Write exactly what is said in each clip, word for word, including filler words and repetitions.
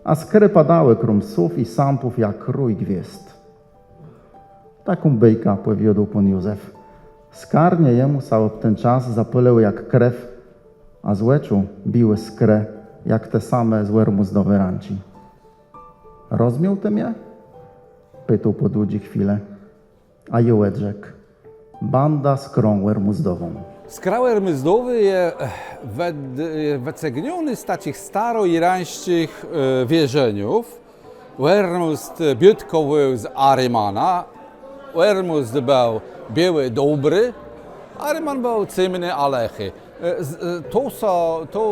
A skrë padałë króm sów i sãpów jak rój gwiôzd. Taką bôjkã pòwiôdôł pón Józef. Skarnie jemù sã òb ten czas zapôlëłë jak krew, a z òczu biłë skrë jak te same z Òrmùzdowi rãczi. Rozmiôł të mie? Pitôł pò dłudżi chwilë. A jô òdrzekł: Bãdã skrą Òrmùzdową. Skra Òrmùzdowi je, e, wëd-, e, wëcygnióny z taczich staroirańsczich, e, wierzeniów. Òrmùzd biôtkòwôł z Arimana. Òrmùzd béł biôłi, dobri, Ariman béł cemny a lëchi. E, z-, e, to sã, to,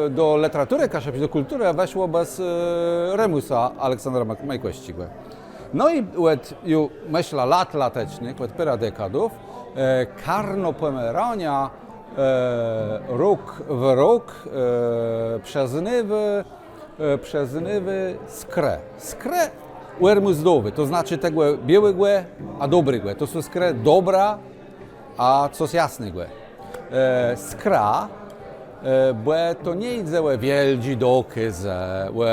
e, do lëteraturë kaszëbsczi, do kùlturë weszło bez, e, Remùsa Aleksandra Mak-, Majkòwsczégò. No i òd, ju, mëszlã, lat latecznëch, òd pôrã dekadów, e, karno Pòmeraniô, e, rok w rok, e, przëznôwô, e, przëznôwô skrë. Skrë Òrmùzdowi, to znaczi tegò biôłégò a dobrégò. To są skrë dobra a cos jasnégò. E, skra, e, bò to nie jidze ò wiôldżé dokôzë, ò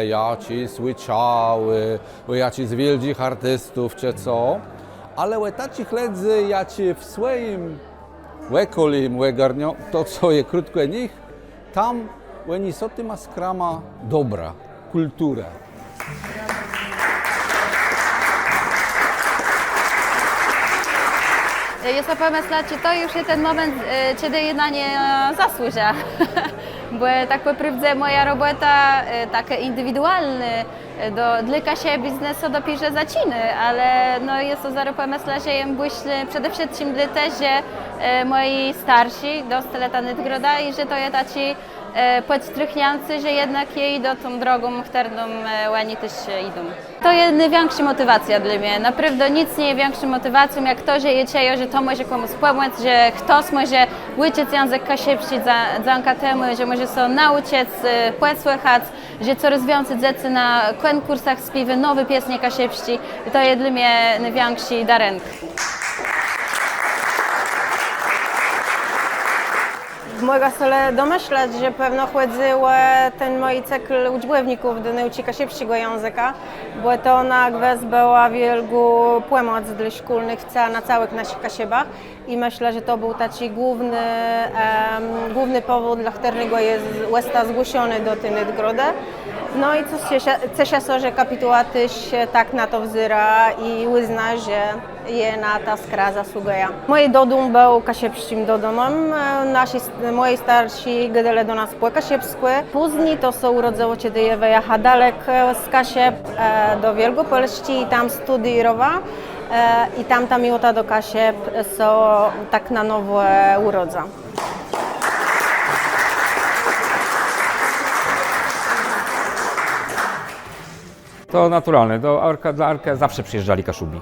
jaczis ùczałi, ò jaczis wiôldżich artistów czë co, ale ò taczich lëdzy, jaczi w swòjim òkòlim ògarnią to, co je krótkò nich, tam òni są tima skrama dobra, kùlturë. Jô so pòmësla, czë to ju je ten mòment, e, czedë jô na nie, e, zasłuża. Bò tak pò prôwdze mòja robòta, e, takô indiwidualnô, e, do, dlô kaszëbiznë sã dopiérze zaczinô, ale no, jô so zarô pòmësla, że jem bùszlô przede wszëtczim dlôte, że, e, mòji starszi dostelë tã nôdgrodã i że to je taczé, e, pòdsztrëchniãcé, że jednak jô jidã tą drogą, chtërną, e, òni téż, e, jidą. To je nôwikszô mòtiwacjô dlô mie. Naprôwdã nick nie je wikszą mòtiwacją jak to, że jô czëjã, że to mòże kòmùs pòmòc, że chtos mòże ùczëc jãzëk kaszëbsczi dza-, dzãka temù, że mòże sã naùczëc, e, pòsłëchac, że corôz wiãcy dzecy na kònkùrsach spiéwô nowé piesnie kaszëbsczé. I to je dlô mie nôwikszi darënk. Mògã so le domëszlac, że pewno chòdzy ò ten mój cykl ùczbòwników do nôùczi kaszëbsczégò jãzëka, bò to na gwës bëła wiôlgô pòmòc dlô szkólnëch ca-, na całëch naszich Kaszëbach. I mëszlã, że to béł taczi główny, em, główny pòwód, dlô chtërnégò jô z-, òsta zgłosónô do ti nôdgrodë. No i cos, ceszã, ceszã sã, że kapituła téż tak na to wzéra i ùzna, że jô na tã skrã zasłëgùjã. Mój dodóm béł kaszëbsczim dodomã. E, naszi st-, mòji starszi gôdelë do nas pò kaszëbskù. Pózni to sã ùrodzëło, czedë jô wëjacha dalek, e, z Kaszëb, e, do Wiôlgòpòlsczi i tam studirowa. E, i tam ta miłota do Kaszëb sã tak na nowò ùrodza. To naturalne. Do Arka, dla Arka zawsze przyjeżdżali Kaszubi.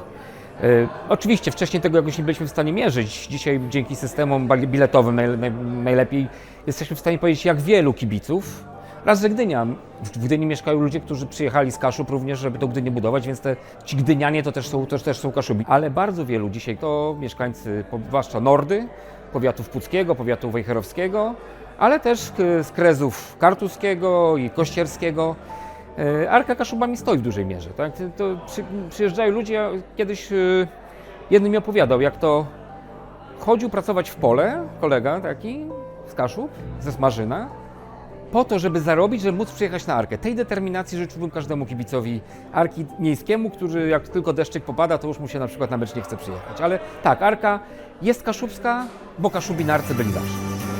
E, oczywiście wcześniej tego jakoś nie byliśmy w stanie mierzyć. Dzisiaj dzięki systemom bali-, biletowym naj-, naj-, najlepiej jesteśmy w stanie powiedzieć, jak wielu kibiców. Raz, że Gdynia. W, w Gdyni mieszkają ludzie, którzy przyjechali z Kaszub również, żeby tą Gdynię budować, więc te, ci Gdynianie to też są, to też są Kaszubi. Ale bardzo wielu dzisiaj to mieszkańcy, po-, zwłaszcza Nordy, powiatów puckiego, powiatu wejherowskiego, ale też k-, z krezów kartuskiego i kościerskiego. E, Arka Kaszubami stoi w dużej mierze, tak? To przy-, przyjeżdżają ludzie, ja kiedyś, e, jeden mi opowiadał, jak to chodził pracować w pole, kolega taki z Kaszub, ze Smarzyna, po to, żeby zarobić, żeby móc przyjechać na Arkę. Tej determinacji życzyłbym każdemu kibicowi Arki miejskiemu, który jak tylko deszczyk popada, to już mu się na przykład na mecz nie chce przyjechać. Ale tak, Arka jest kaszubska, bo Kaszubi na Arce byli zawsze.